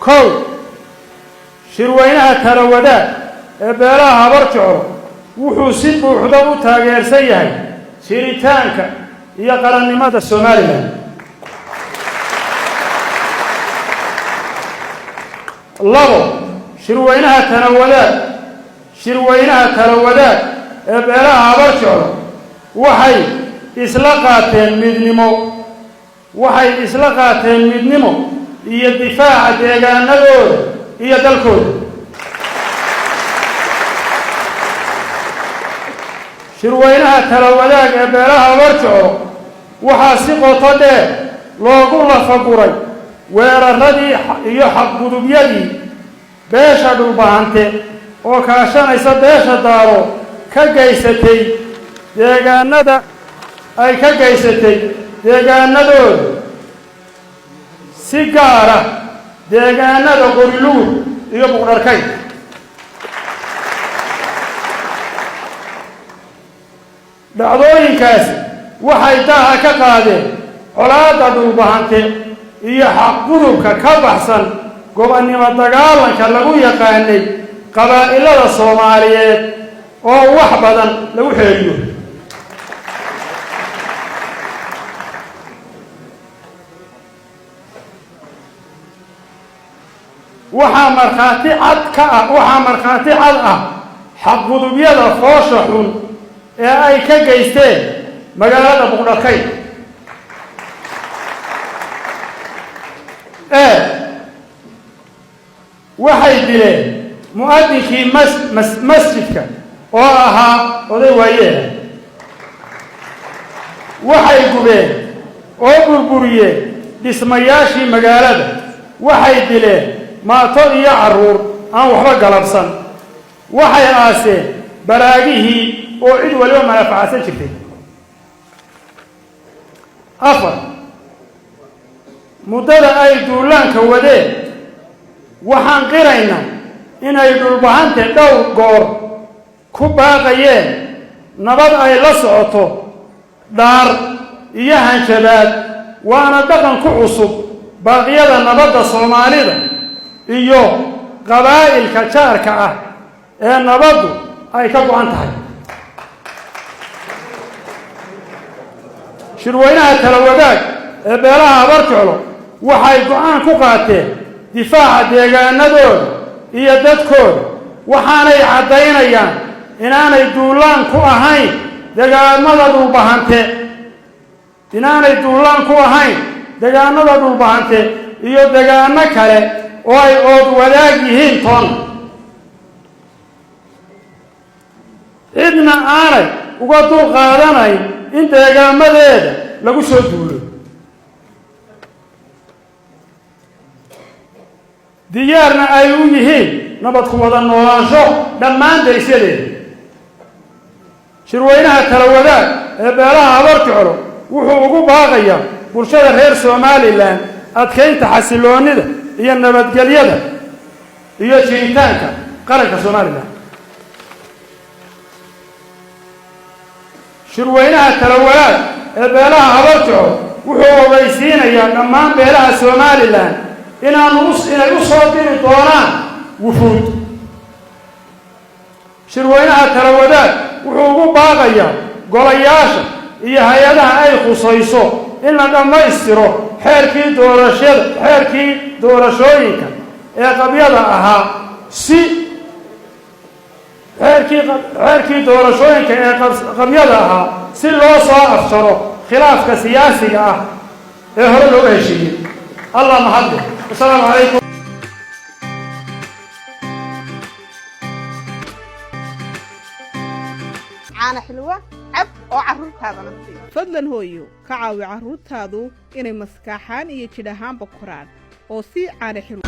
Kow, shirweynaha Talawadaag ee beelaha Habar Jeclo wuxuu si buuxda u taageersan yahay jiritaanka iyo qarannimada Somaliland. Labo, shirweynaha Talawadaag ee beelaha Habar Jeclo waxay isla qaateen midnimo iyo difaaca deegaanadooda iyo dalkooda. Shirweynaha Talawadaag ee beelaha Habar Jeclo waxaa si qoto dheer loogu lafaguray weeraradii iyo xadgudubyadii beesha Dhulbahante oo kaashanaysa beesha Daaro ka geysatay deegaanada ay ka geysatay deegaanadooda, si gaara deegaanada Qorilugud iyo Buqdharkay. Dhacdooyinkaasi waxay daaha ka qaadeen colaadda Dhulbahante iyo xaqgudubka ka baxsan gobonnimo dagaalanka lagu yaqaanay qabaa'ilada Soomaaliyeed oo wax badan lagu xeeliyo. Waxaa markhaati cad ah xadgudubyada foosha xun ee ay ka geysteen magaalada Buqdharkay ee waxay dileen mu'adinkii masjidka oo ahaa oday waayeela. Waxay gubeen oo burburiyeen dhismayaashii magaalada. Waxay dileen maato iyo carruur aan waxba galabsan. Waxay aaseen baraagihii oo cid waliba manafacadsan jirtay. Afar, muddada ay duulaanka wadeen waxaan qiraynaa inay Dhulbahante dhowr goor ku baaqayeen nabad ay la socoto dhaar iyo hanjabaad, waana dhaqan ku cusub baaqyada nabadda Soomaalida iyo qabaa'ilka jaarka ah ee nabaddu ay ka go'an tahay. Shirweynaha Talawadaag ee beelaha Habar Jeclo waxay go'aan ku qaateen difaaca deegaanadooda iyo dadkooda, waxaanay caddaynayaan inaanay duulaan ku ahayn degaamada Dhulbahante, inaanay duulaan ku ahayn degaanada Dhulbahante iyo degaano kale oo ay ood wadaag yihiin toonna, cidna aanay uga dul qaadanayn in deegaamadeeda lagu soo duulo. Diyaarna ay u yihiin nabad ku wada noolaansho dhammaan derisyadeeda. Shirweynaha Talawadaag ee beelaha Habar Jeclo wuxuu ugu baaqayaa bulshada reer Somaliland adkaynta xasiloonnida iyo nabadgelyada iyo jiritaanka qaranka Somaliland. Shirweynaha Talawadaag ee beelaha Habar Jeclo wuxuu ogeysiinayaa dhammaan beelaha Somaliland inay u soo diri doonaan wufuud. Shirweynaha Talawadaag wuxuu ugu baaqayaa golayaasha iyo hay-adaha ay khusayso in la dhammaystiro xeerkii doorashooyinka ee qabyada ahaa si xeerkii doorashooyinka ee qabyada ahaa si loo soo afjaro khilaafka siyaasiga ah ee hore looga heshiiyey. Allah mahadle. Wasalaamu calaykum. Caana xilwa cab oo carruurtaadana sii. Fadlan hooyo, ka caawi carruurtaadu inay maskaaxaan iyo jidh ahaanba koraan oo sii caana xilwa.